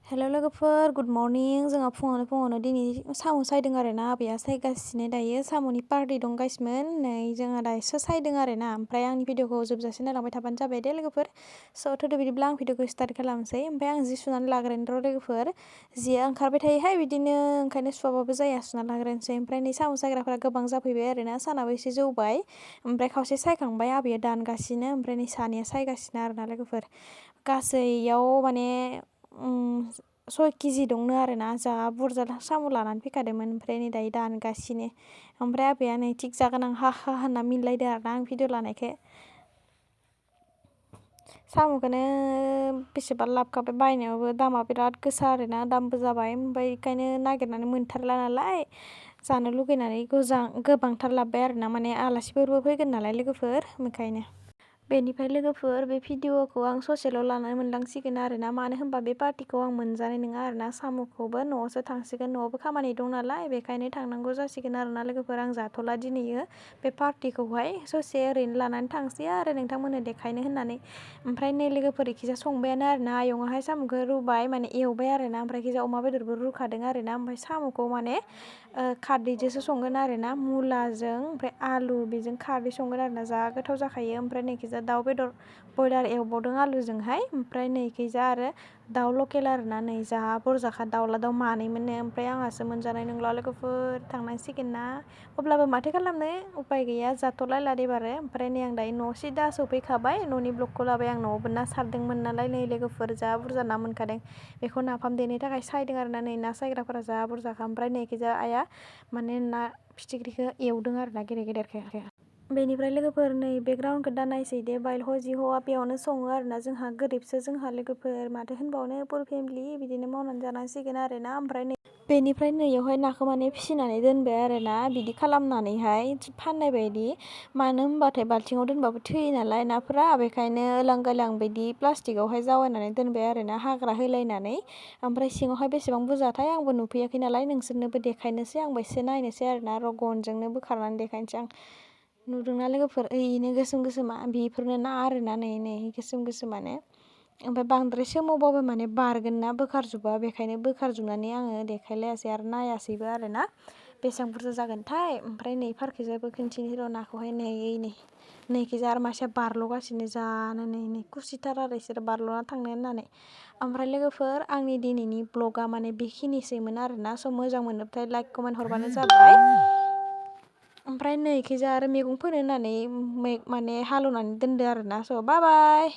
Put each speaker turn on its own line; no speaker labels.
हेल' लोगोफोर good morning जोंहा फुङावनो दिनै साम' सायदों आरोना आबैया सायगासिनो दायो साम'नि पार्टि दंगासिनोमोन नै जोंहा दासो सायदों आरोना ओमफ्राय आंनि भिडिअखौ जोबजासे नायलांबाय थाबानो जाबाय दे लोगोफोर स' थोदो बिदिब्ला आं भिडिअखौ स्टार्ट खालामसै ओमफ्राय आं जि सुनानै लाग्रोनि र' लोगोफोर जिया ओंखारबाय थायोहाय बिदिनो ओंखायनो सुवाबाबो जाया सुना लाग्रोनोसै ओमफ्राय नै साम' सायग्राफोरा गोबां जाफैबाय आरोना सानाबो एसे जौबाय ओमफ्राय खावसे सायखांबाय आबैया दानगासिनो ओमफ्राय नै सानैया सायगासिनो आरोना लोगोफोर गासैयाव माने 6 केजि दंनो आरोना जा बुरजा साम' लानानै फैखादोंमोन ओमफ्राय नै दायो दानगासिनो ओमफ्राय आबैया नै थिग जागोन आं हा हा होनना मिनलायदों आरोना आं भिडिअ लानायखौ साम'खौनो बेसेबा लाबोखाबाय बायनायावबो दामा बिराद गोसा आरोना दामबो जाबाय ओमफ्राय बेखायनो नागिरनानै मोनथारला नालाय जानो लुगैनानै गोबांथार लाबोबाय आरोना माने आलासिफोरबो फैगोन नालाय लोगोफोर बेखायनो बेनिफ्राय लोगोफोर बे भिडिअखौ आं ससेल' लानानै मोनलांसिगोन आरोना मानो होनबा बे पार्टिखौ आं मोनजानाय नङा आरोना साम'खौबो न'आवसो थांसिगोन न'आवबो खामानि दं नालाय बेखायनो थांनांगौ जासिगोन आरोना लोगोफोर आं जाथ'ला दिनैयो बे पार्टिखौहाय ससे ओरैनो लानानै थांसै आरो नोंथांमोननो देखायनो होननानै ओमफ्राय नै लोगोफोर इखिजा संबायानो आरोना आयंआहाय साम'खौ रुबाय माने एवबाय आरोना ओमफ्राय इखिजा अमा बेदरबो रुखादों आरोना ओमफ्राय साम'खौ माने खारदैजोंसो संगोन आरोना मुलाजों ओमफ्राय आलु बेजों खारदै संगोन आरोना जा गोथाव जाखायो ओमफ्राय नैखिजा दाउ बेदर बयलार एवबावदों आलुजोंहाय ओमफ्राय नैखिजा आरो दाउ लकेल आरोना नै जा बुरजाखा दाउला दाउ मानैमोननो ओमफ्राय आंहासो मोनजानाय नंला लोगोफोर थांनांसिगोन ना अब्लाबो माथो खालामनो उपाय गैया जाथ'लायला एबारो ओमफ्राय नै आं दायो न' सिदा सफैखाबाय न'नि ब्लगखौ लाबाय आं न'आवबो ना सारदोंमोन नालाय नै लोगोफोर जा बुरजा ना मोनखादों बेखौ नाफाम देनो थाखाय सायदों आरोना नै ना सायग्राफोरा जा बुरजाखा ओमफ्राय नैखिजा आइया माने ना फिथिख्रिखौ एवदों आरोना गेदेर गेदेरखौ बेनिफ्राय लोगोफोर नै बेकग्राउन्डखौ दा नायसै दे बाइल हजि हौवा बेयावनो सङो आरोना जोंहा गोरिबसो जोंहा लोगोफोर माथो होनबावनो पुर फेमिलि बिदिनो मावनानै जानांसिगोन आरोना ओमफ्राय नै बेनिफ्राय नैयावहाय नाखौ माने फिसिनानै दोनबाय आरोना बिदि खालामनानैहाय फाननाय बायदि मानो होनबाथाय बाल्थिङाव दोनबाबो थैयो नालाय नाफोरा बेखायनो लां गालां बिदि प्लास्टिकआवहाय जावायनानै दोनबाय आरोना हाग्रा होलायनानै ओमफ्राय सिङावहाय बेसेबां बुरजाथाय आंबो नुफैयाखै नालाय नोंसोरनोबो देखायनोसै आंबो एसे नायनोसै आरोना र' गनजोंनो बोखारनानै देखायनोसै आं नुदोंना लोगोफोर ओइनो गोसोम गोसोमा बेफोरनो ना आरोना नै गोसोम गोसोमानो ओमफ्राय बांद्राय सोमावबाबो माने बारगोन ना बोखारजोबा बेखायनो बोखारजोबनानै आङो देखायलायासै आरो नायासैबो आरोना बेसेबां बुरजा जागोनथाय ओमफ्राय नै फारखैजायबो खिन्थिनि र' नाखौहाय नैखिजा आरो मासेया बारल'गासिनो जानो नै खुसिथार आरो इसोरो बारल'ना थांनो होननानै ओमफ्राय लोगोफोर आंनि दिनैनि ब्लगा माने बेखिनिसैमोन आरोना स' मोजां मोनोब्लाथाय लाइक कमेन्ट हरबानो जाबाय ओमफ्राय नैखिजा आरो मैगं फोनो होननानै माने हालेवनानै दोनदो आरोना स' बाय बाय